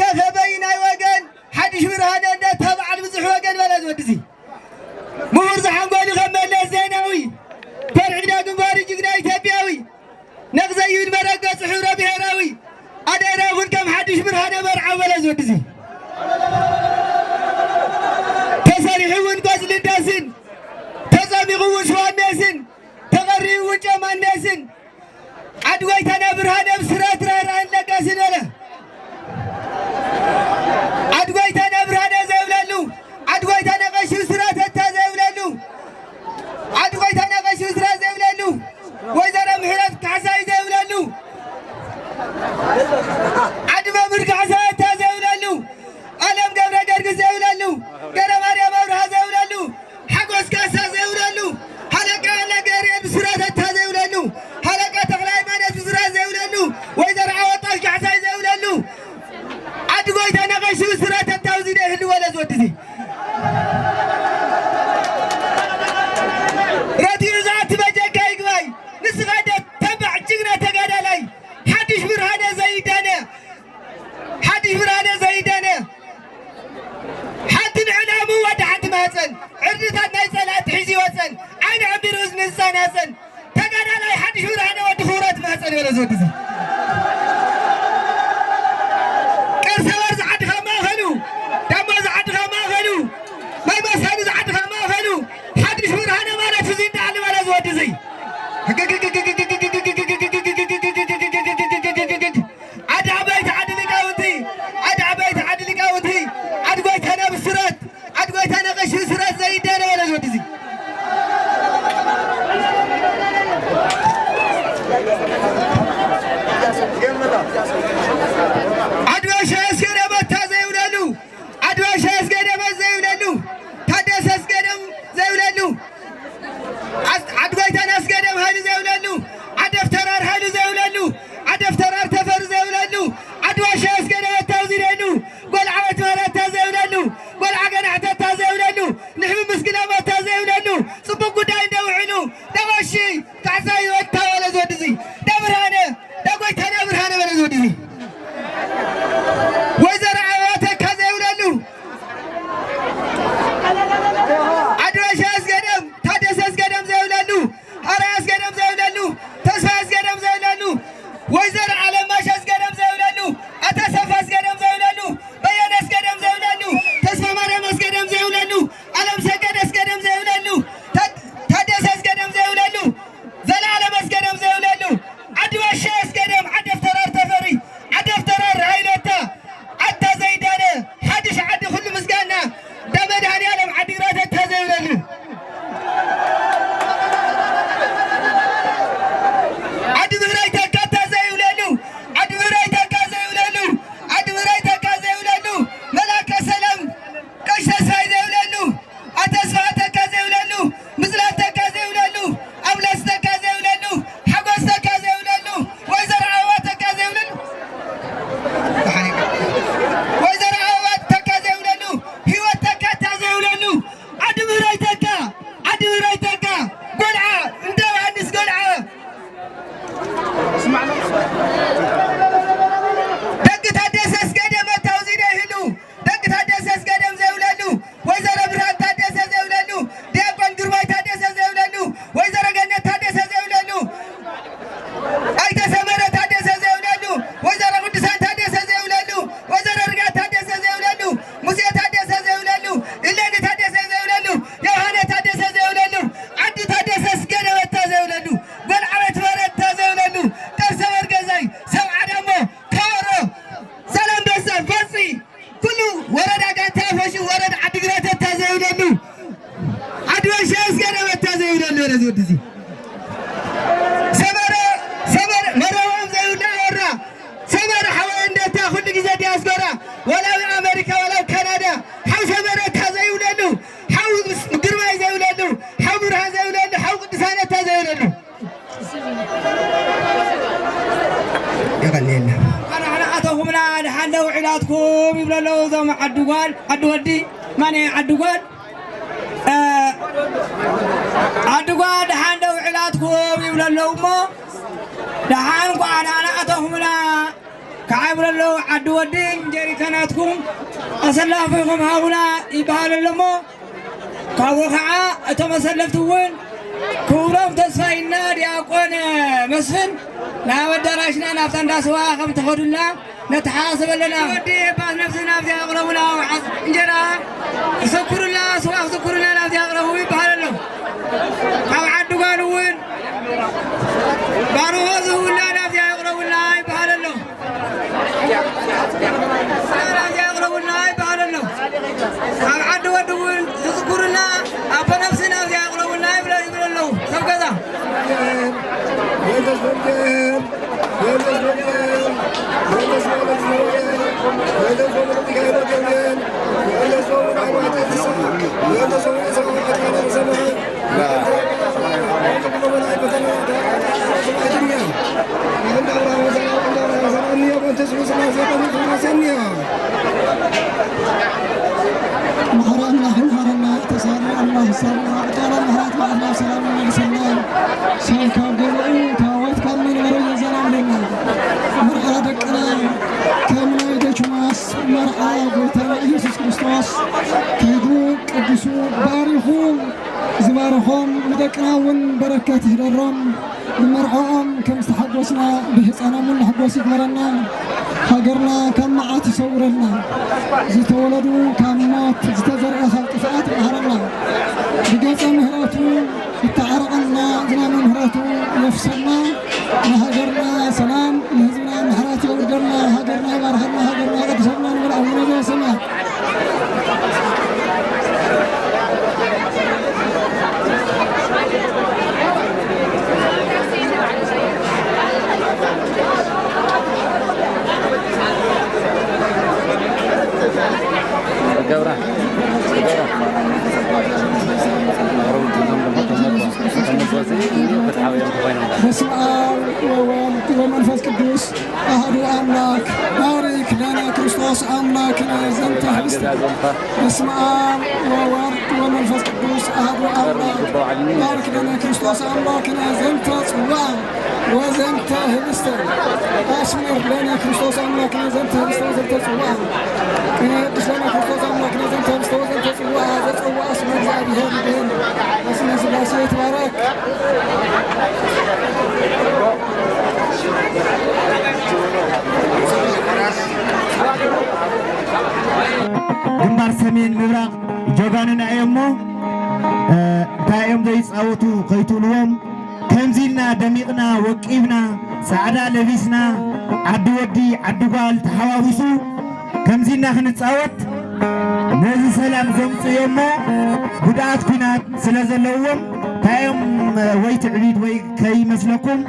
ከፈበይ ናይ ወገን ሓድሽ ብርሃነ እንደ ተባዓል ብዙሕ ወገን በለ ዝወድዚ ምሁር ዝሓንጎሉ ከም መለስ ዜናዊ፣ ፈርሒ ዳግም ባሪ ጅግና ኢትዮጵያዊ፣ ነቕዘይብል መረገጽ ሕብረ ብሔራዊ፣ ኣደራኹን ከም ሓድሽ ብርሃነ መርዓ በለ ዝወድዚ። ተሰሪሑ እውን ቆጽሊ ዳስን፣ ተጸሚቑ እውን ሽዋን ሜስን፣ ተቐሪቡ እውን ጨማን ሜስን፣ ዓድ ጎይታና ብርሃነ ብስራት ራህራህን ለጋስን በለ። ዓድ ጎይታና ብርሃነ ዘይብለሉ፣ ዓድ ጎይታና ቀሺ ብስራት እታ ዘይብለሉ፣ ዓድ ጎይታና ቀሺ ብስራት ዘይብለሉ፣ ወይዘሮ ምሕረት ካሕሳይ ዘይብለሉ፣ ዓድ መምህር ካሕሳይ እታ ዘይብለሉ፣ ኣለም ገብረ ገርግስ ዘይብለሉ፣ ገረ ማርያም ኣብርሃ ዘይብለሉ፣ ሓጎስ ካሳ ዘይብለሉ፣ ሃለቃ ኣለ ገብርኤል ብስራት እታ ዘይብለሉ፣ ሃለቃ ተኽለ ሃይማኖት ብስራት ዘይብለሉ፣ ወይዘሮ ኣወጣሽ ካሕሳይ ዘይብለሉ፣ ዓዲ ጎይታ ነቐሽ ብስራት እታ ውዚደ ይህልዎ ለዝወድዚ። ረቲኡ ዝኣቲ በጀካ ይግባይ። ንስኻ ደ ተባዕ ጅግና ተጋዳላይ፣ ሓድሽ ብርሃነ ዘይዳነ፣ ሓድሽ ብርሃነ ዘይዳነ፣ ሓንቲ ንዕላሙ ወዲ ሓንቲ ማህፀን፣ ዕርድታት ናይ ፀላእቲ ሒዙ ይወፀን፣ ዓይኒ ዕቢሩ እዝኒ ዝፀናፀን፣ ተጋዳላይ ሓድሽ ብርሃነ ወዲ ክቡራት ማህፀን በለ ዝወድዚ። ቅርሰ ወር ዝዓድኻ ማእኸሉ፣ ዳሞ ዝዓድኻ ማእኸሉ፣ ማይ መሳኒ ዝዓድኻ ማእኸሉ፣ ሓድሽ ብርሃነ ማለት እዚ እንዳዓሊ በለ ዝወድዚ። ዓዲ ዓባይቲ ዓዲ ሊቃውንቲ፣ ዓዲ ዓባይቲ ዓዲ ሊቃውንቲ፣ ዓዲ ጎይታና ብስራት፣ ዓዲ ጎይታና ቀሺ ብስራት ዘይዳነ በለ ዝወድዚ። ዓዲ ባሻ ኣስገደም እታ ዘይብለሉ፣ ዓዲ ባሻ ኣስገደም ዘይብለሉ፣ ታደሰ ኣስገደም ዘይብለሉ፣ ዓድ ጎይታን ኣስገደም ሃይሉ ዘይብለሉ፣ ዓዲ ኣፍተራር ሃይሉ ዘይብለሉ፣ ዓዲ ኣፍተራር ተፈሪ ዘይብለሉ፣ ዓዲ ዋሻ ኣስገደም ኣታው ዝደሉ፣ ጎል ዓወት ማራታ ዘይብለሉ፣ ጎል ዓገናሕተታ ዘይብለሉ፣ ንሕምምስ ግላባታ ዘይብለሉ፣ ጽቡቕ ጉዳይ እንደውዕሉ፣ ደቐሺ ካሕሳይ ወታ በለ ዝወድዚ፣ ደብርሃነ፣ ደጎይታና ብርሃነ በለ ዝወድዚ። ወይዘሮ ኣበባ ተካ ዘይብለሉ፣ ዓዲ ዋሻ ኣስገደም፣ ታደሰ ኣስገደም ዘይብለሉ፣ ኣርኣያ ኣስገደም ዘይብለሉ፣ ተስፋ ኣስገደም ዘይብለሉ፣ ወይዘሮ ኣለማሽ ኣስገደም ዘይብለሉ፣ ኣታ ሰፋ ኣስገደም ዘይብለሉ፣ በየነ ኣስገደም ዘይብለሉ፣ ተስፋ ማርያም ኣስገደም ዘይብለሉ፣ ኣለም ሰገድ ኣስገደም ዘይብለሉ፣ ታድ-፣ ታደሰ ኣስገደም ዘይብለሉ፣ ዘላለም ኣስገደም ዘይብለሉ፣ ዓዲ ዋሻ ኣስገደም፣ ዓዲ ኣፍተራር ተፈሪ፣ ዓዲ ኣፍተራር ሃይለታ፣ ኣታ ዘይዳነ፣ ሓድሽ ዓዲ ኩሉ ምስጋና፣ እንዳ መድሃኔ ዓለም ዓዲግራት ኣታ ዘይብለሉ። ዓዲ ብህራይ ተካ ኣታ ዘይብለሉ፣ ዓዲ ብህራይ ተካ ዘይብለሉ፣ ዓዲ ብህራይ ተካ ዘይብለሉ፣ መልኣከ ሰላም ቀሽ ተስፋይ ዘይብለሉ፣ ኣተስፋ ተካ ዘይብለሉ፣ ምጽላት ተካ ዘይብለሉ፣ ኣምለስ ተካ ዘይብለሉ፣ ሓጎስ ተካ ዘይብለሉ፣ ወይዘሮ ኣበባ ተካ ዘይብለሉ፣ ወይዘሮ ኣበባ ተካ ዘይብለሉ፣ ህይወት ተካ እታ ዘይብለሉ፣ ዓዲ ብህራይ ተካ፣ ዓዲ ብህራይ ተካ፣ ጎልዓ፣ እንዳ ዮሃንስ ጎልዓ። ደቂ ታደሰ ኣስገደም ኣታው ዚደ ይህሉ፣ ደቂ ታደሰ ኣስገደም ዘይብለሉ፣ ወይዘሮ ብርሃን ታደሰ ዘይብለሉ፣ ዲያቆን ግርማይ ታደሰ ዘይብለሉ፣ ወይዘሮ ገነት ታደሰ ዘይብለሉ፣ ኣይተ ሰመረ ታደሰ ዘይብለሉ፣ ወይዘሮ ቅዱሳን ታደሰ ዘይብለሉ፣ ወይዘሮ ርግኣት ታደሰ ዘይብለሉ፣ ሙሴ ታደሰ ዘይብለሉ፣ እሌኒ ታደሰ ዘይብለሉ፣ ዮሃነ ታደሰ ዘይብለሉ፣ ዓዲ ታደሰ ኣስገደም ኣታ ዘይብለሉ፣ ጓል ዓመት መረታ ዘይብለሉ፣ ጠርሰ በርገዛይ፣ ሰብ ዓዳሞ፣ ከበሮ፣ ዛላምበሳ፣ ፋጺ፣ ኩሉ ወረዳ ጋንታ ፈሹ ወረዳ ዓዲግራት እታ ዘይብለሉ፣ ዓዲ ወሻ ኣስገደም እታ ዘይብለሉ፣ ወረ ዝወዲ እዚ ሰመረ፣ ሰመረ፣ መረቦም ዘይብሉ ኣወራ፣ ሰመረ ሓወይ እንደታ ኩሉ ግዜ ዲያስፖራ፣ ወላ ኣብ ኣሜሪካ፣ ወላ ኣብ ካናዳ፣ ሓው ሰመረ እታ ዘይብለሉ፣ ሓው ግርማይ ዘይብለሉ፣ ሓው ብርሃን ዘይብለሉ፣ ሓው ቅዱሳን እታ ዘይብለሉ። የቐንየልና። ኣራሕና ኣተኹምና ደሓን ደው ዒላትኩም ይብሉ ኣለዉ እዞም ዓዲ ጓል፣ ዓዲ ወዲ፣ ማነ ዓዲ ጓል፣ እ፣ ዓዲ ጓል ደሓን ደው ዒላትኩም ይብሉ ኣለዉ እሞ፣ ደሓን እንኳዕ ደሓን ኣተኹምና። ከዓብሩ ኣለዉ። ዓዲ ወዲ ጀሪካናትኩም ኣሰላፊኹም ሃቡና ይበሃል ኣሎ እሞ፣ ካብኡ ኸዓ እቶም ኣሰለፍቲ እውን ክቡሮም ተስፋይና ዲያቆን መስፍን ናብ ኣዳራሽና ናብታ እንዳ ስዋ ከም ትኸዱልና ነተሓሳስብ ኣለና። ወዲ ባት ነፍሲ ናብዚኣ ኣቕረቡና፣ ውሓስ እንጀራ ክስኩሩልና፣ ስዋ ክስኩሩልና ናብዚኣ ኣቕረቡ ይበሃል ኣሎ። ካብ ዓዲ ጓል እውን ባርኾ ዝህቡና ናብዚኣ ይቕረቡልና ይበሃል ኣሎ። ናብዚኣ ይቕረቡልና ይበሃል ኣሎ። ካብ ዓዲ ወዲ እውን ዝዝክሩና ኣቦ ነፍሲ ናብዚኣ ይቕረቡልና ይብለ-፣ ይብሉ ኣለዉ ሰብ ገዛ። መሐሪ ኣምላኽ ይምሐረና፣ ተሳሪ ኣምላኽ ይሳርና፣ ብቃለ ምሕረት መዓልትና ሰላም ይመልሰና። ሰብ ካብ ገዝኡ፣ ታቦት ካብ መንበሩ የዘናብለና። መርዓ ደቅና ከም ናይ ደኪማስ መርዓ ጎይታና ኢየሱስ ክርስቶስ ከይዱ ቅዱሱ ባሪኹ ዝባርኾም፣ ንደቅና እውን በረከት ይህደሮም። ብመርዓኦም ከም ዝተሓጎስና ብህፃኖም እውን ንሕጎስ ይግበረና። ሃገርና ካብ መዓት ይሰውረልና። ዝተወለዱ ካብ ሞት፣ ዝተዘርአ ካብ ጥፍኣት ይምሃረና። ብገፀ ምህረቱ ይተዓረቐና፣ ዝናመ ምህረቱ የፍሰልና። ንሃገርና ሰላም፣ ንህዝብና ምሕረት የውርደልና። ሃገርና ይባርኸልና፣ ሃገርና ይቐድሰልና ንብል ኣቡነ ዘበሰማያት። በስመ አብ ወወልድ ወመንፈስ ቅዱስ አሐዱ አምላክ። ባርክ ለነ ክርስቶስ አምላክነ ዘንተ ህብስተ። በስመ አብ ወወልድ ወመንፈስ ቅዱስ አሐዱ አምላክ። ባርክ ለነ ክርስቶስ አምላክነ ዘንተ ጽዋዕ ወዘንተ ህብስተ። አስምር ለነ ክርስቶስ አምላክነ ዘንተ ህብስተ ወዘንተ ጽዋዕ። ቅድስ ለነ ክርስቶስ አምላክነ ዘንተ ህብስተ ወዘንተ ጽዋዕ። ዘጸውዐ ስመ እግዚአብሔር ይድህን። በስመ ሥላሴ ይትባረክ። ግንባር ሰሜን ምብራቕ ጀጋኑና እዮም እሞ፣ እ፣ እንታይ እዮም ዘይፃወቱ ከይትብልዎም፣ ከምዚ ኢልና ደሚቕና ወቂብና ፃዕዳ ለቢስና ዓዲ ወዲ ዓዲ ጓል ተሓዋዊሱ ከምዚ ኢልና ክንፃወት ነዚ ሰላም ዘምፅኡ እዮም እሞ፣ ጉድኣት ኲናት ስለ ዘለዎም እንታይ እዮም ወይ ትዕቢት ወይ ከይመስለኩም፣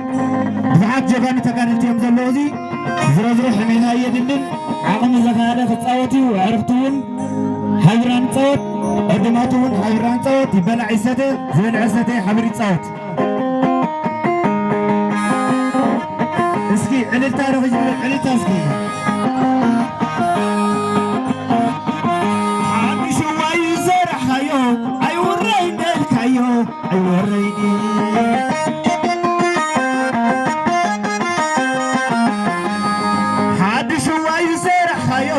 ብዙሓት ጀጋኑ ተጋደልቲ እዮም ዘለዉ። እዚ ዝረዝሮ ሕሜታ የድልን። ዓቕሚ ዘኻለ ክፃወት እዩ። ኣዕርኽቲ እውን ሓቢርና ንፃወት፣ ዕዱማት እውን ሓቢርና ንፃወት። ይበላዕ ይሰተ፣ ዝበልዐ ዝሰተ ሓቢሩ ይፃወት። እስኪ ዕልልታ ዶ ክጅምር? ዕልልታ እስኪ። ሓድሽ እዋይ ዘራሕካዮ ኣይውረይ እንዳልካዮ ኣይወረይኒ። ሓድሽ እዋይ ዘራሕካዮ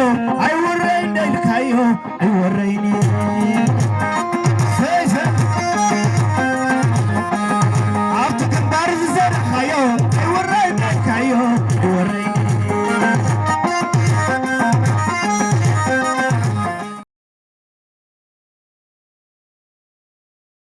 ኣይውረይ እንዳልካዮ ኣይወረይኒ።